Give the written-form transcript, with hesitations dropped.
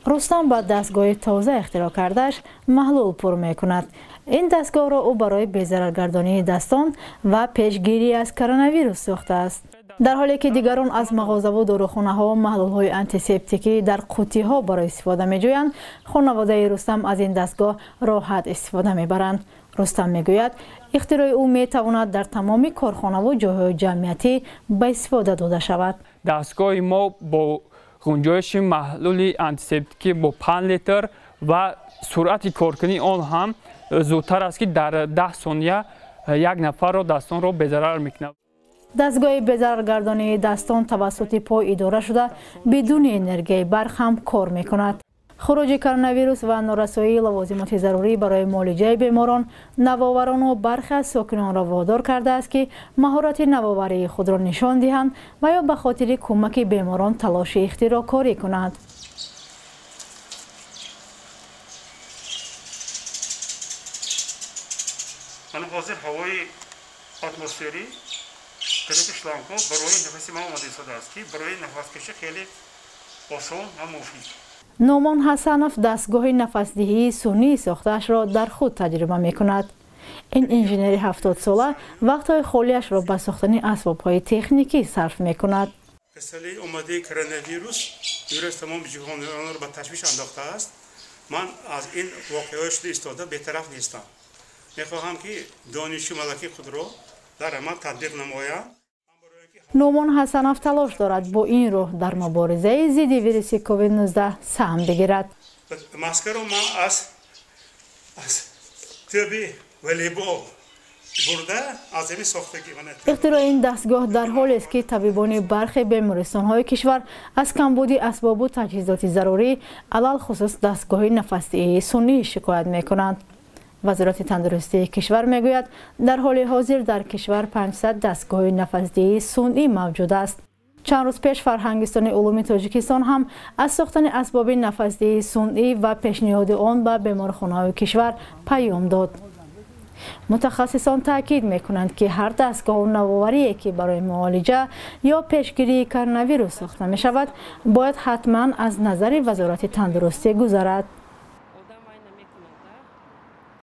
Рустам ба дастгоҳи тоза ихтироъ кардааш маҳлул пур мекунад. Ин дастгоҳро ӯ барои безараргардонии дастон ва пешгирӣ аз коронавирус сохтааст. Дар ҳоле ки дигарон аз мағозаву дорухонаҳо маҳлулҳои антисептикӣ дар қуттиҳо барои истифода меҷӯянд, хонаводаи Рустам аз ин дастгоҳ роҳат истифода мебаранд. Рустам мегӯяд, ихтирои ӯ метавонад дар тамоми корхонаву ҷойҳои ҷамъиятӣ ба истифода дода шавад. Дастгоҳи мо бо гунҷоиши маҳлули антисептикӣ бо 5 литр ва суръати коркунии он ҳам зудтар аст, ки дар 10 сония як нафарро дастонро безарар мекунад. Дастгоҳи безараргардонии дастон тавассути пой идора шуда, бидуни энергияи барқ ҳам кор мекунад. Хуруҷи коронавирус ва норасоии лавозимоти зарурӣ барои муолиҷаи беморон навоварону бархе аз сокинонро водор кардааст, ки маҳорати навоварии худро нишон диҳанд ва ё ба хотири кӯмаки беморон талоши ихтироъкорӣ кунанд. Ҳозир ҳавои атмосферӣ тариқи шлангҳо барои нафаси ма омода истодааст, ки барои нафаскашӣ хеле осон ва муфид. Нумон Ҳасанов дастгоҳи нафасдиҳии сунъии сохтаашро дар худ таҷриба мекунад. Ин инженери 70-сола вақтҳои холиашро ба сохтани асбобҳои техникӣ сарф мекунад. Касалии омадаи коронавирус вирус тамоми ҷаҳонро ба ташвиш андохтааст. Ман аз ин воқеаҳои шуда истода бетараф нестам. Мехоҳам, ки донишу малакаи худро дар амал татбиқ намоям. Нумон Ҳасанов талош дорад бо ин роҳ дар муборизаи зидди вируси COVID-19 саҳм бигирад. Маскаро ман аз тӯби волейбол бурда аз ҳамин сохтагӣ. Ихтирои ин дастгоҳ дар ҳолест, ки табибони бархе бемористонҳои кишвар аз камбуди асбобу таҷҳизоти зарурӣ, алалхусус дастгоҳи нафасдиҳии сунъӣ шикоят мекунанд. Вазорати тандурустии кишвар мегӯяд, дар ҳоли ҳозир дар кишвар 500 дастгоҳи нафасдиҳии сунъӣ мавҷуд аст. Чанд рӯз пеш Фарҳангистони улуми Тоҷикистон ҳам аз сохтани асбоби нафасдиҳии сунъӣ ва пешниҳоди он ба беморхонаҳои кишвар паём дод. Мутахассисон таъкид мекунанд, ки ҳар дастгоҳу навоварие, ки барои муолиҷа ё пешгирии коронавирус сохта мешавад, бояд ҳатман аз назари Вазорати тандурустӣ гузарад.